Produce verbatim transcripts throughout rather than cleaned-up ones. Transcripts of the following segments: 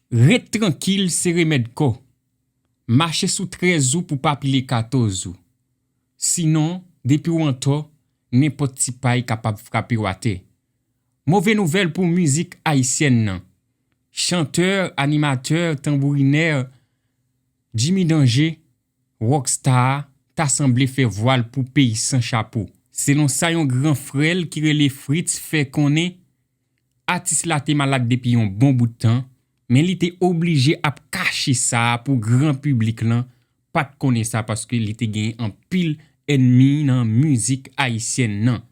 Ret trankil se remèd kò. Mache sou trèz ou pou pa pile katòz ou. Sinon, depi w antò, nenpòt ti pay kapab frape w atè. Move nouvèl pou mizik ayisyèn nan. Chantè, animatè, tanbourinè Jimmy Danger, Rockstar, ta sanble fè vwal pou peyi san chapo. Selon sa yon gran frè l ki rele Fritz fè konnen, atis la te malad depi yon bon bout tan, men li te oblije ap kache sa pou gran piblik lan pa t konnen sa, paske li te gen anpil ènmi nan mizik ayisyèn nan.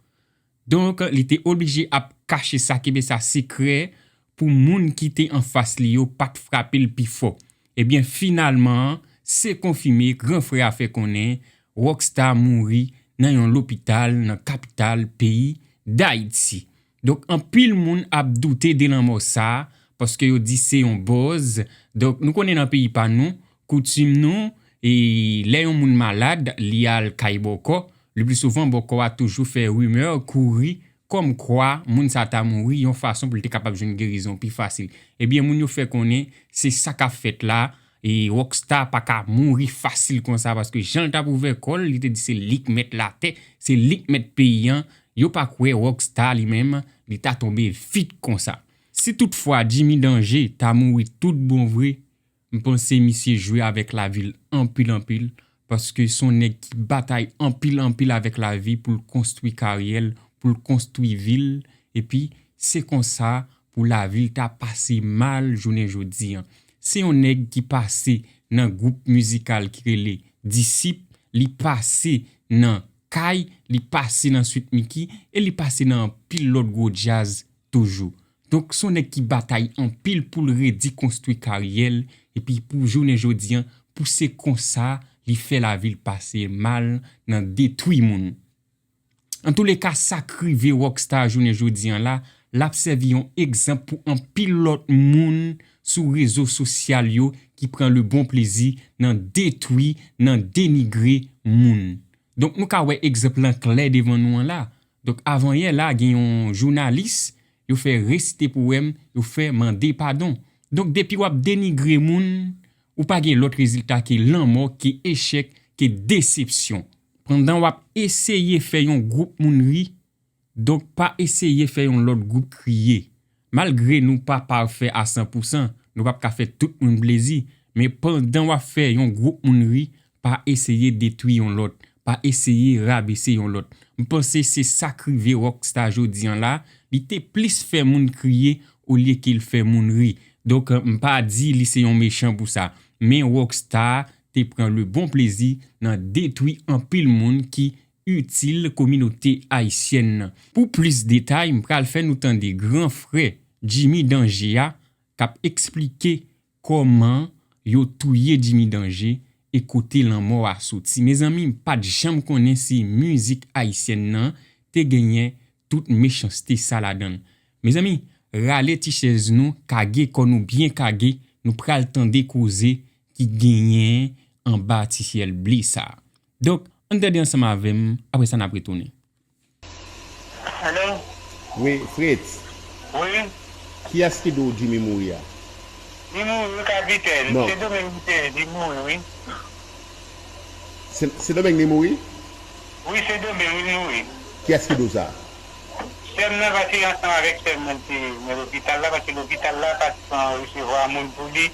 Donk, li te oblije ap kache sa, kenbe sa sekrè pou moun ki te anfas li yo pa t frape l pi fò. Ebyen, finalman, se konfime, gran frè a fè konnen Rockstar mouri nan yon lopital nan kapital peyi Dayiti. Donk, anpil moun ap doute de lanmò sa a, paske yo di se yon bòz. Donk, nou konnen nan peyi pa nou, koutim nou, e lè yon moun malad, li al kay bòkò, le pli souvan, bòkò a toujou fè rimè, kouri, kòmkwa moun sa ta mouri yon fason pou l te kapab jwenn gerizon pi fasil. Ebyen, moun yo fè konnen se sa k ap fèt la, e Rockstar pa ka mouri fasil konsa, paske jan l t ap ouvè kò l, li te di se li k mèt latè, se li k mèt peyi an, yo pa kwè Rockstar li menm, li ta tonbe vit konsa. Si toutfwa Jimmy Danger ta mouri tout bon vre, m panse misye jwe avèk lavi l anpil, anpil, paske se yon nèg ki batay anpil, anpil avèk lavi pou l konstwi karyè l, pou l konstwi vi l, epi se konsa pou lavi l ta pase mal jounen jodi an. Se yon nèg ki pase nan gwoup mizikal ki rele Disip, li pase nan Kay, li pase nan Sweet Micky, e li pase nan anpil lòt gwo djaz toujou. Donk, se yon nèg ki batay anpil pou l redi konstwi karyè l, epi pou jounen jodi an, pou se konsa li fè lavi l pase mal nan detwi moun. Antouleka, sa k rive Rockstar jounen jodi an la, l ap sèvi yon egzanp pou anpil lòt moun sou rezo sosyal yo ki pran le bon plezi nan detwi, nan denigre moun. Donk, nou ka wè egzanp lan klè devan nou an la. Donk, avanyè la, gen yon jounalis, yo fè resite powèm, yo fè mande padon. Donk, depi w ap denigre moun, ou pa gen lòt rezilta ke lanmò, ke echèk, ke desepsyon. Pandan w ap eseye fè yon gwoup moun ri, donk pa eseye fè yon lòt gwoup kriye. Malgre nou pa pafè a san pou san, nou p ap ka fè tout moun plezi, men pandan w ap fè yon gwoup moun ri, pa eseye detwi yon lòt, pa eseye rabese yon lòt. M panse se sa k rive Rockstar jodi an la, li te plis fè moun kriye olye ke l fè moun ri. Donk, m pa di li se yon mechan pou sa, men Rockstar te pran le bon plezi nan detwi anpil moun ki itil kominote ayisyèn nan. Pou plis detay, m pral fè nou tande gran frè Jimmy Danger a k ap eksplike kòman yo touye Jimmy Danger e kote lanmò a soti. Mezanmi, m pa t janm konnen si mizik ayisyèn nan te genyen tout mechanste sa ladan l. Mezanmi, rale ti chèz nou, kage kò nou byen kage, nou pral tande koze ki genyen anba ti syèl ble sa. Donk, ann tande ansanm avè m, apre sa n ap retounen. Alo? Wi, Fritz. Wi. Kiyès ki di w Jimmy mouri a? Li mouri, wi, kapitèn. Non. Se Domeng ki te di mouri, wi. Se, se Domeng li mouri? Wi, se Domeng, wi, li mouri. Kiyès ki di w sa? Sè m nan pase ansanm avèk sè m nan te nan lopital la, paske lopital la pa t pran resevwa moun pou li.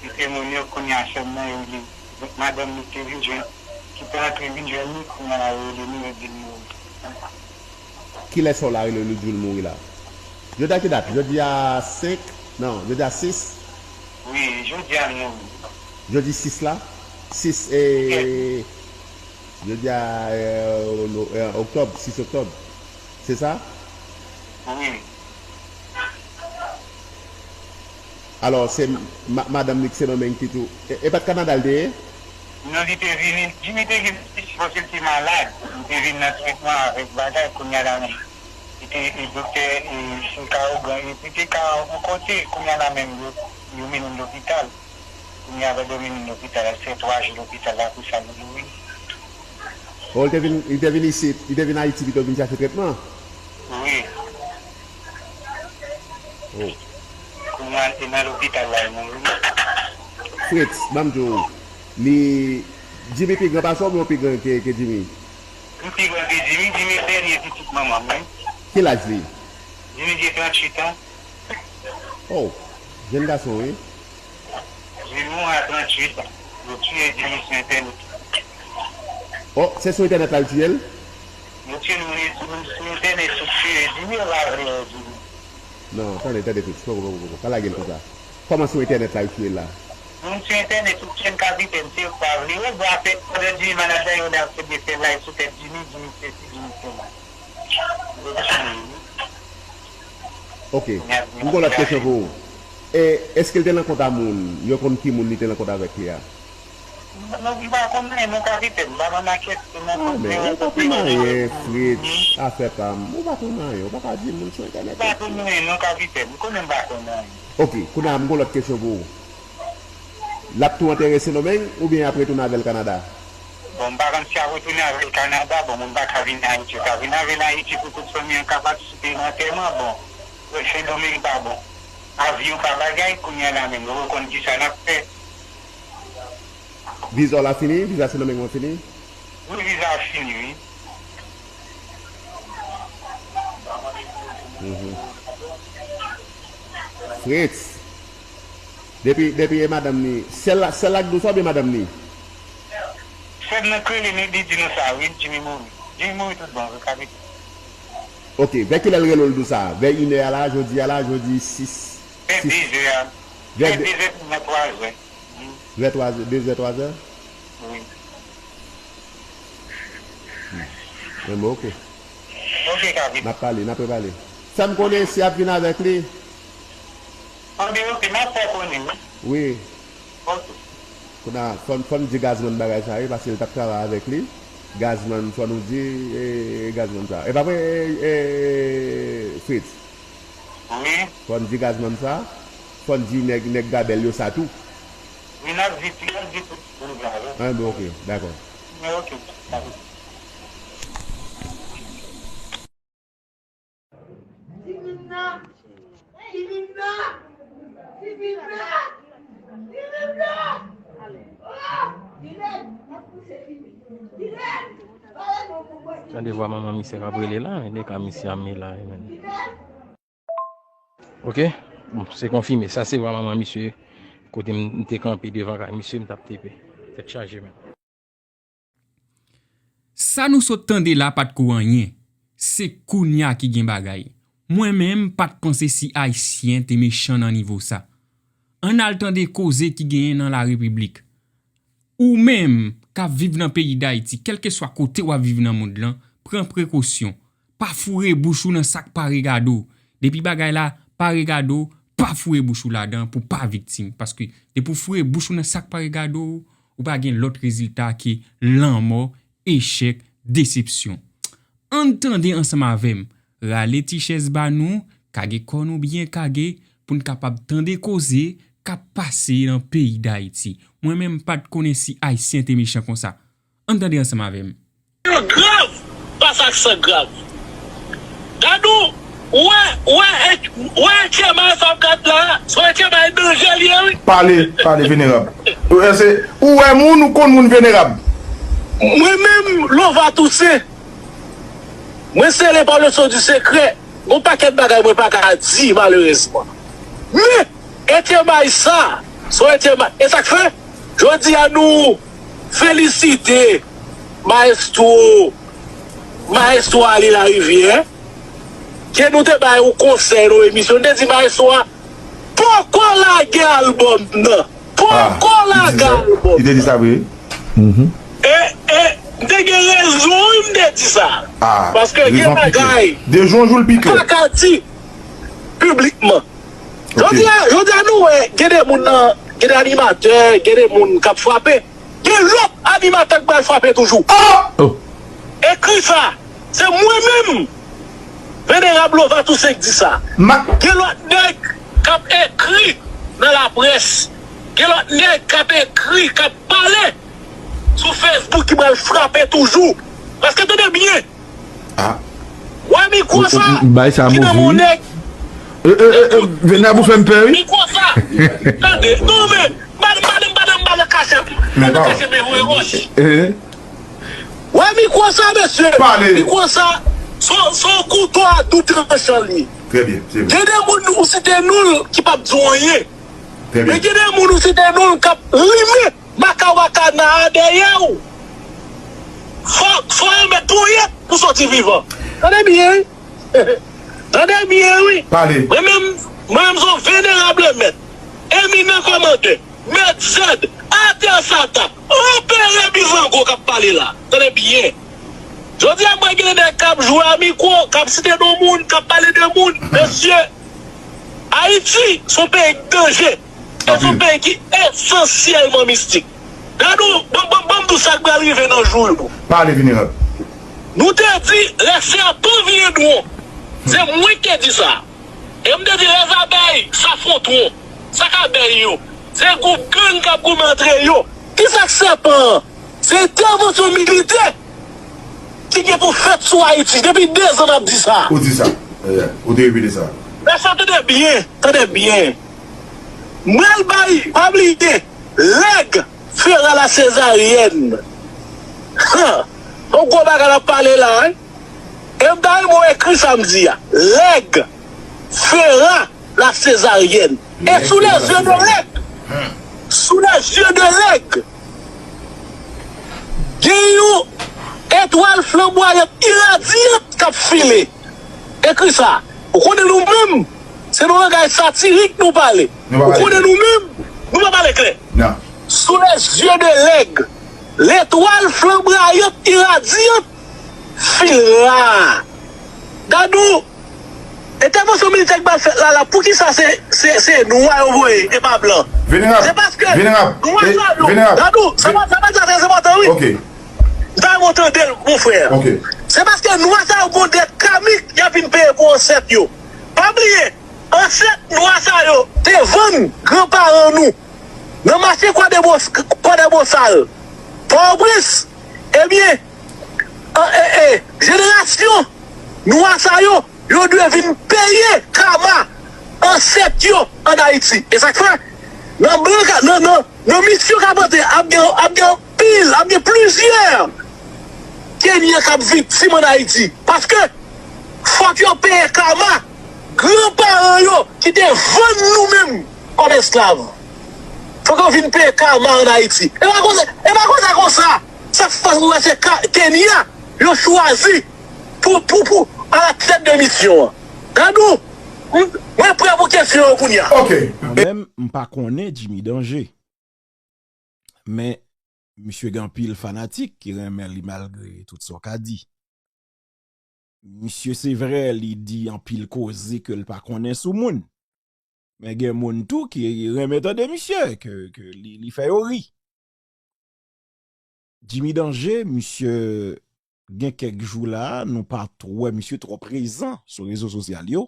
Li te moun yo, kounye a sè m nan yo li. Donk, madanm li te vin jwenn, ki te antre vin jwenn li, kounye a la yo rele nou, yo di l mouri. Kilè sa w la rele nou di w l mouri la? Jodi a ki dat? Jodi a senk? Non, jodi a sis? Wi, jodi a l mouri. Jodi sis la? Sis, e, jodi a, e, no-, e, oktòb, sis oktòb. Se sa? Wi. Alò, se ma-, madanm li k se Domeng ki tou. E, e pa t Kanada l te ye? Non, li te vini, Jimmy te vin isit paske l te malad. Li te vin nan tretman avèk bagay, kounye a la menm. Li te, e, doktè, e, se ka ougan, e, li te ka yon kote, kounye a la menm, yo, yo mennen l lopital. Kounye a, pandan yo mennen l lopital la, fè twa jou lopital la, apre sa, li mouri. Oh, li te vin, li te vin isit, li te vin Ayiti pito vin chache tretman? Wi. Oh. Nan, e nan lopital la, li mouri. Fritz, ban m di w, li, Jimmy pi gran pase w oubyen w pi gran ke, ke Jimmy? M pi gran ke Jimmy, Jimmy dènye pitit manman m, wi. Ki laj li? Jimmy gen tranntuit an. Oh, jèn gason, wi. Jimmy mouri a tranntuit an. Yo tiye Jimmy sou entènèt. Oh, se sou entènèt la yo tiye l? Yo tiye l, wi, sou, sou entènèt, yo tiye Jimmy, yo pa vle wè Jimmy. Non, tande, tande, Fritz, poko, poko, poko, pa lage l konsa. Kòman sou entènèt la yo tiye l la? Moun sou entènèt, tout jèn kapitèn, se yo k pa vle wè, bon, apre, pandan Jimmy malad la, yo ap fè de fè live sou tèt Jimmy, Jimmy sesi, Jimmy sela. Ok. M gon lòt kesyon pou ou. E, èske l te nan kont a moun? Yo konn ki moun li te nan kont avèk li a? Non, m pa konn anyen non, kapitèn. M pa konn nan kèt, nan kont men, ou pa konn anyen, Fritz, afè pa m. Ou pa konn anyen, ou pa ka di moun sou entènèt. M pa konn anyen non, kapitèn. M konnen m pa konn anyen. Ok, kounye a m gon lòt kesyon pou ou. L ap tou antere Sendomeng oubyen y ap retounen avè l Kanada? Bon, m pa konn si y ap retounen avè l Kanada. Bon, moun pa ka vin Ayiti, yo ka vin avè l Ayiti pou tout fanmi an ka patisipe nan antèman. Bon, Sendomeng pa bon. Avyon pa bagay, kounye a la menm, nou konn kisa n ap fè. Viza w la fini? Viza Sendomeng ou an fini? Wi, viza a fini, wi. Mhm. Fritz. Depi, depi e madanm ni, sèl la, sèl la k di w sa oubyen madanm ni? Sè m nan k rele m, li di nou sa, wi, Jimmy mouri. Jimmy mouri tout bon, wi, kapitèn. Ok, vè kilè l rele w l di w sa? Vè inè a la, jodi a la, jodi sis, vè sis, dezè a. Vè vè de- dezè, vè twa zè. Vè twa zè, dezè, twa zè? Wi. Hmm. Enben, ok. Ok, kapitèn. N ap pale, n ap repale. Fè m konnen si y ap vin avèk li. Anben, ok, m ap fè w konnen, wi. Wi. Ok. Kounye a, fò n, fò n di Gazman bagay sa, wi, paske l t ap travay avèk li. Gazman, fò nou di, e, e, Gazman sa. E pa vre, e, e, Fritz? Wi. Fò n di Gazman sa. Fò n di nèg, nèg Gabèl yo sa tou. Wi, n ap di, n ap di tout moun sa, wi. Enben, ok, dakò. Enben, ok, dakò. Timoun nan! Timoun nan! Timoun nan! Timoun nan! Oh! Timoun! M ap pouse timoun. Timoun! Pale non pou mwen. Tande vwa manman misye k ap rele la, men de ka misye a men la, men. Timoun! Ok, bon, se konfime. Sa se vwa manman misye, kote m te kanpe devan kay misye, m t ap tepe. Tèt chaje, men. Sa nou sot tande la pa t ko anyen. Se kounye a ki gen bagay. Mwen menm, m pa t panse si Ayisyen te mechan nan nivo sa. Ann al tande koze ki genyen nan larepiblik. Ou menm k ap viv nan peyi Dayiti, kèlkeswa kote w ap viv nan mond lan, pran prekosyon. Pa foure bouch ou nan sa k pa regade w. Depi bagay la pa regade w, pa foure bouch ou ladan pou pa viktim. Paske depi w foure bouch ou nan sa k pa regade w, ou pa gen lòt rezilta ke lanmò, echèk, desepsyon. Ann tande ansanm avè m, rale ti chèz ba nou, kage kò nou byen kage, pou n kapab tande koze k ap pase nan peyi Dayiti. Mwen menm, m pa t konnen si Ayisyen te mechan konsa. Ann tande ansanm avè m. Yo grav, pa sa k san grav. Gad ou, ou wè, ou wè, ou wè H M I sa w ap gad la, se yon H M I danje l ye, wi. Pale, pale, venerab. Ou wè, se, ou wè moun, ou konn moun venerab. Mwen menm, Lova Toussaint, mwen sele pa le son du secret. Gon pakèt bagay mwen pa ka di, malerezman. Men, H M I sa, se yon H M I. E sa k fè, jodi a nou felisite Mayestwo, Mayestwo Ali Larivière, ke nou te bay yon konsèy nan yon emisyon, nou te di Mayestwo a poko lage albòm nan. Poko lage albòm nan. Li te di sa vre? E, e, m te gen rezon, wi, m te di sa. Paske gen bagay de jou an jou l pi klè. M pa ka di piblikman. Jodi a, jodi a nou wè, gen de moun nan, gen de animatè, gen de moun k ap frape. Gen lòt animatè k pral frape toujou. Ekri sa, se mwen menm, Venerab Lova Toussaint k di sa. Gen lòt nèg k ap ekri nan laprès. Gen lòt nèg k ap ekri, k ap pale sou Facebook ki pral frape toujou. Paske tande byen, Ah. Wè mikwo sa ki nan men yon nèg. E, e, e, e, Venab, ou fè m pè, wi. Mikwo sa. Tande, non, men, pa, pa, pa, pa, pa nan kachèt. Men pa nan kachèt, men voye wòch. E. Wè mikwo sa, mesye. Pale. Mikwo sa, se, se yon kouto a doub tranchan li ye. Trè byen, se vre. Gen de moun ou site non l ki p ap di w anyen. Trè byen. Men gen de moun ou site non l k ap limen makawaka nan a dèyè w. Fò, fò yo mèt ponyèt pou soti vivan. Tande byen, wi. Tande byen, wi. Pale. Mwen menm, mwen menm, se yon venerab mèt, eminan kòmandè, mèt zèd, atè sata, anperè bizango k ap pale la. Tande byen. Jodi a, mwen gen nèg k ap jwe a mikwo, k ap site non moun, k ap pale de moun. Mesye, Ayiti, se yon peyi k danje. E se yon peyi ki esansyèlman mistik. Gade w, ban, ban, ban m di w sa k pral rive nan jou yo. Pale, venerab. Nou te di, les serpents viendront. Se mwen ki te di sa. E m te di, les abeilles s'affronteront. Sa k abèy yo? Se gwoup gang k ap goumen antre yo. Ki sa k sèpan an? Se entèvansyon militè ki gen pou fèt sou Ayiti. Depi dezan n ap di sa. Ou di sa. Yeah. Ou te repete sa. Mesye, tande byen, tande byen. Mwen al bay, pa bliye, lèg fera la sezaryèn. Ha! Yon gwo bagay l ap pale la, wi. E m ta renmen w ekri sa m di a. Lèg fera la sezaryèn. E sous les yeux de lèg. Sous les yeux de lèg. Gen yon etwal flanbwayan iradyan k ap file. Ekri sa. Ou konnen nou menm, se nan langaj satirik nou pale. Ou konnen nou menm, nou pa pale klè. Sous les yeux de lèg, letwal flanbrayant iradyan file la. Gade w, entèvansyon militè k pral fèt la, la, poukisa se, se, se nwa yo voye e pa blan? Venerab, se paske venerab, nwa sa yo, venerab, gade w, sa pa, sa pa sa trè enpòtan, wi. Ok. M ta renmen w tande l, mon frè. Ok. Se paske nwa sa yo gon dèt kamik y ap vin peye pou ansèt yo. Pa bliye, ansèt nwa sa yo te vann granparan nou nan mache Kwadèbos-, Kwadèbosal, Pòtoprens. Ebyen, an, e, e, jenerasyon nwa sa yo, yo dwe vin peye kama ansèt yo ann Ayiti. E sa k fè, nan blan ka, nan, nan, nan misyon k ap antre, ap gen, ap gen anpil, ap gen plizyè Kenyan k ap viktim ann Ayiti. Paske, fòk yo peye kama granparan yo ki te vann nou menm kòm esklav. Fòk yo vin peye kama ann Ayiti. E pa konsa, e pa konsa konsa. Sa k fè nou wè se ka, Kenya yo chwazi pou, pou, pou alatèt de misyon an. Gade w, m, mwen prè pou kesyon yo kounye a. Ok. Mwen menm, m pa konnen Jimmy Danje. Men, misye gen anpil fanatik ki renmen li malgre tout sa w ka di. Misye, se vre, li di anpil koze ke l pa konnen sou moun. Men gen moun tou ki renmen tande misye, ke, ke li, li fè yo ri. Jimmy Danje, misye gen kèk jou la, nou pa twò wè misye twò prezan sou rezo sosyal yo.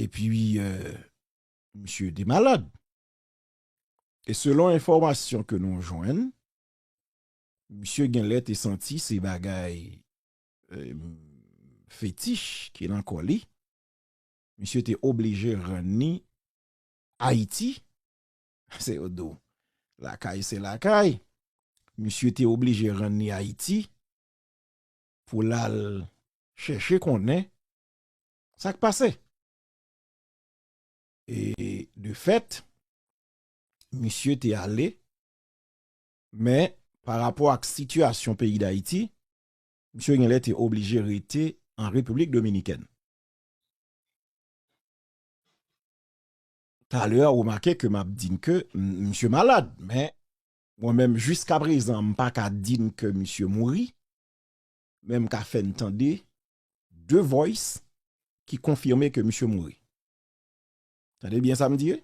Epi, euh, misye te malad. E selon enfòmasyon ke nou jwenn, misye genlè te santi se bagay, euh, fetich ki nan kò li. Misye te oblije rann li Ayiti. Se yo di w, lakay se lakay. Misye te oblije rann li Ayiti pou l al chèche konnen sa k pase. E de fèt, misye te ale, men pa rapò ak sitiyasyon peyi Dayiti, misye genlè te oblije rete an Repiblik Dominikèn. Talè, remake ke m ap di n ke m, misye malad, men mwen menm, jiskaprezan, m pa ka di n ke misye mouri, men m ka fè n tande de voice ki konfime ke misye mouri. Tande byen sa m di, wi.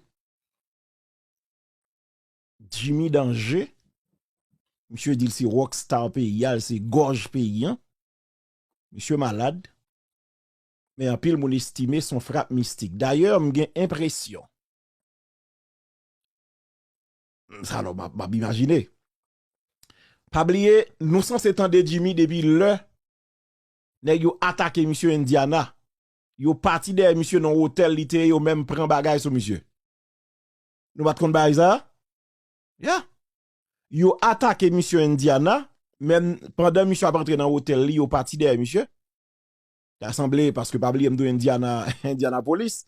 Jimmy Danje, misye di l se rockstar peyi a, l se gòj peyi an. Misye malad, men anpil moun estime se yon frap mistik. Dayè, m gen enpresyon, sa, non, m ap, m ap imajine. Pa bliye, nou sanse tande Jimmy depi lè nèg yo atake misye Indiana. yo pati dèyè misye nan otèl li te ye, yo menm pran bagay sou misye. Nou pa t konn bagay sa? Ya. Yo atake misye Indiana, menm pandan misye ap antre nan otèl li, yo pati dèyè misye. Ta sanble, paske pa bliye m tou Indiana, Indianapolis,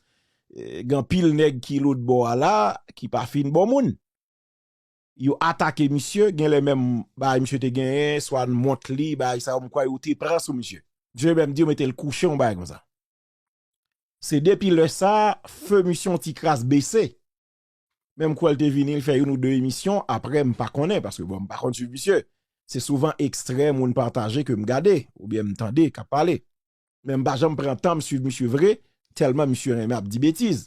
eh, gen anpil nèg ki lòt bò a la, ki pa fin bon moun. Yo atake misye, genlè menm bagay misye te genyen, swa mont li, bagay sa yo, m kwè yo te pran sou misye. Misye menm di yo mete l kouche, yon bagay konsa. Se depi lè sa, feu misye yon ti kras bese. Menm kwè l te vini, l fè youn ou de emisyon, apre m pa konnen, paske bon, m pa konn swiv misye. Se souvan ekstrè moun pataje ke m gade, oubyen m tande k ap pale. Men m pa janm pran tan m swiv misye vre, tèlman misye renmen ap di betiz.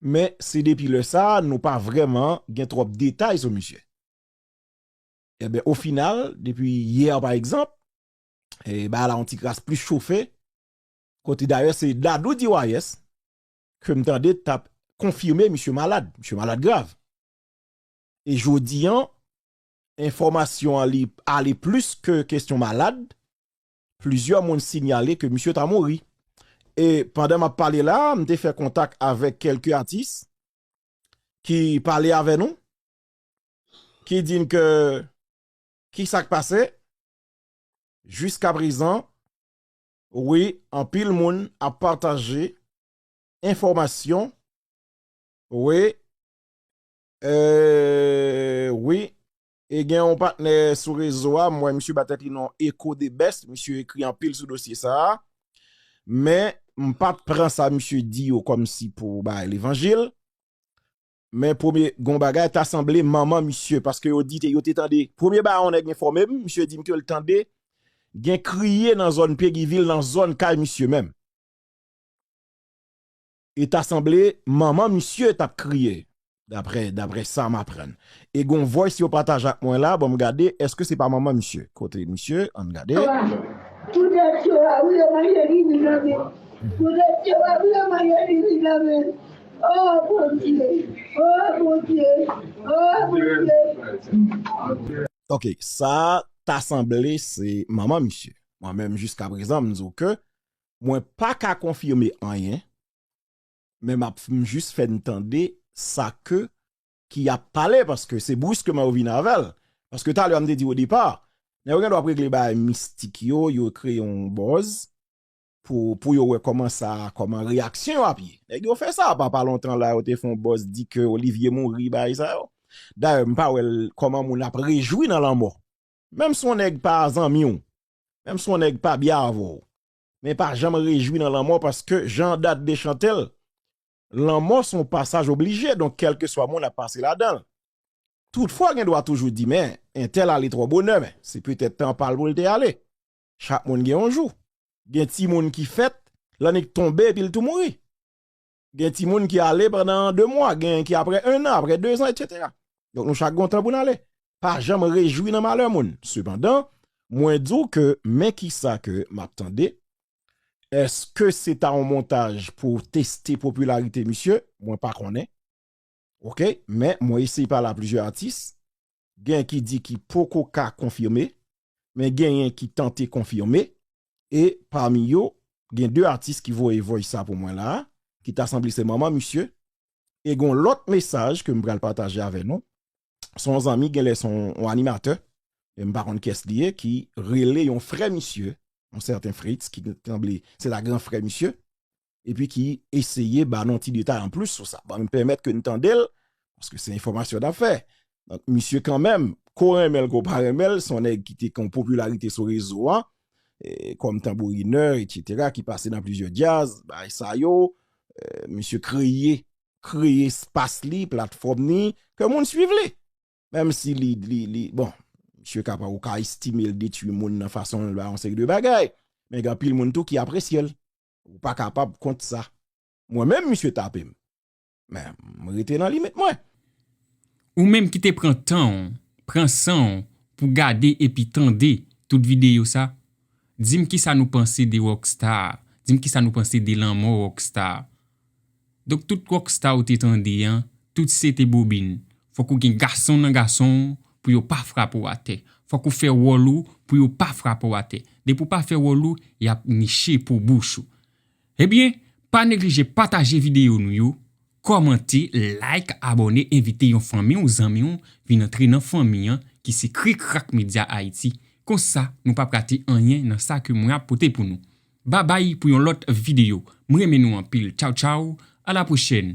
Men se depi lè sa, nou pa vrèman gen twòp detay sou misye. Ebyen, o final, depi yè, pa egzanp, e, bagay la yon ti kras plis chofe, kote dayè se Dadou D Y S, ke m tande t ap konfime misye malad, misye malad grav. E jodi an, enfòmasyon an li ale plis ke kesyon malad, plizyè moun sinyale ke misye ta mouri. E pandan m ap pale la, m te fè kontak avèk kèlke atis ki pale avè nou, ki di n ke ki sa k pase, jiskaprezan, wi, anpil moun ap pataje enfòmasyon, wi, e, wi, e gen yon patnè sou rezo a, m wè misye ba tèt li non Echo the Best, misye ekri anpil sou dosye sa a, men m pa t pran sa misye di yo kòmsi pou bay levanjil, men premye, gon bagay, ta sanble manman misye, paske yo di te, yo te tande, premye bagay yon nèg enfòme m, misye di m ke l tande gen kriye nan zòn Pegyville, nan zòn kay misye menm. E ta sanble manman misye t ap kriye, daprè, daprè sa m aprann. E gon voice yo pataje ak mwen la, ban m gade, èske se pa manman misye? Kote misye? Ann gade. Poutèt yo a, wi, yo manje diri nan men. Poutèt yo a, wi, yo manje diri nan men. Oh, Bondye! Oh, Bondye! Oh, Bondye! Ok, sa ta sanble se manman misye. Mwen menm, jiskaprezan, m di w ke mwen pa ka konfime anyen, men m ap, m jis fè n tande sa ke, ki ap pale, paske se briskeman yo vin avè l. Paske talè a m te di w o depa, nèg yo gen dwa ap regle bagay mistik yo, yo kreye yon buzz pou, pou yo wè kòman sa, kòman reyaksyon yo ap ye. Nèg yo fè sa, pa, pa lontan la, yo te fè yon buzz di ke Olivier mouri, bagay sa yo. Dayè, m pa wè l, kòman moun ap rejwi nan lanmò. Menm si yon nèg pa zanmi w, menm si yon nèg pa byen avè w, men pa janm rejwi nan lanmò, paske jan Dat de chante l, lanmò se yon pasaj oblije, donk kèlkeswa moun ap pase ladan l. Toutfwa, gen dwa toujou di, men, entèl ale twò bonè, men se petèt tan pa l pou l te ale. Chak moun gen yon jou. Gen timoun ki fèt, lannik tonbe epi l tou mouri. Gen timoun ki ale pandan de mwa, gen ki apre en an, apre de zan, etsetera. Donk, nou chak gon tan pou n ale. Pa janm rejwi nan malè moun. Sepandan, mwen di w ke, men kisa ke m ap tande, èske se ta yon montaj pou teste popilarite misye? Mwen pa konnen. Ok, men mwen eseye pale a plizyè atis. Gen ki di ki poko ka konfime, men genyen ki tante konfime. E pami yo, gen de atis ki voye voice sa pou mwen la, ki ta sanble se manman misye. E gon lòt mesaj ke m pral pataje avè nou. Se yon zanmi, genlè se yon, yon animatè, e m pa konn kiyès li ye, ki rele yon frè misye, yon sèten Fritz, ki sanble se ta gran frè misye, epi ki eseye ba nou ti detay anplis sou sa. Ban m pèmèt ke n tande l, paske se enfòmasyon n ap fè. Donk, misye kanmenm, ko renmen l, ko pa renmen l, se yon nèg ki te gen yon popilarite sou rezo a, e, kòm tanbourinè, etsetera, ki pase nan plizyè djaz, bagay sa yo, e, misye kreye, kreye espas li, platfòm li, ke moun swiv li. Menm si li, li, li, bon, misye ka pa, ou ka estime l detwi moun nan fason l bay yon seri de bagay, men gen anpil moun tou ki apresye l. Ou pa kapab kont sa. Mwen menm, misye tape m. Men, m rete nan limit mwen. Ou menm ki te pran tan w, pran san w pou gade epi tande tout videyo sa, di m kisa nou panse de Rockstar, di m kisa nou panse de lanmò Rockstar. Donk tout Rockstar ou te tande an, tout se te bobin. Fòk ou gen gason nan gason w pou yo pa frape w atè. Fòk ou fè wòl ou pou yo pa frape w atè. Depi w pa fè wòl ou, y ap niche pou bouch ou. Ebyen, pa neglije pataje videyo nou yo, kòmante, like, abòne, envite yon fanmi w, zanmi w, vin antre nan fanmi an ki se Krik Krak Medya Ayiti. Konsa, nou p ap rate anyen nan sa ke mwen ap pote pou nou. Babay pou yon lòt videyo. Mwen renmen nou anpil. Tchaw, tchaw. A la pwochèn.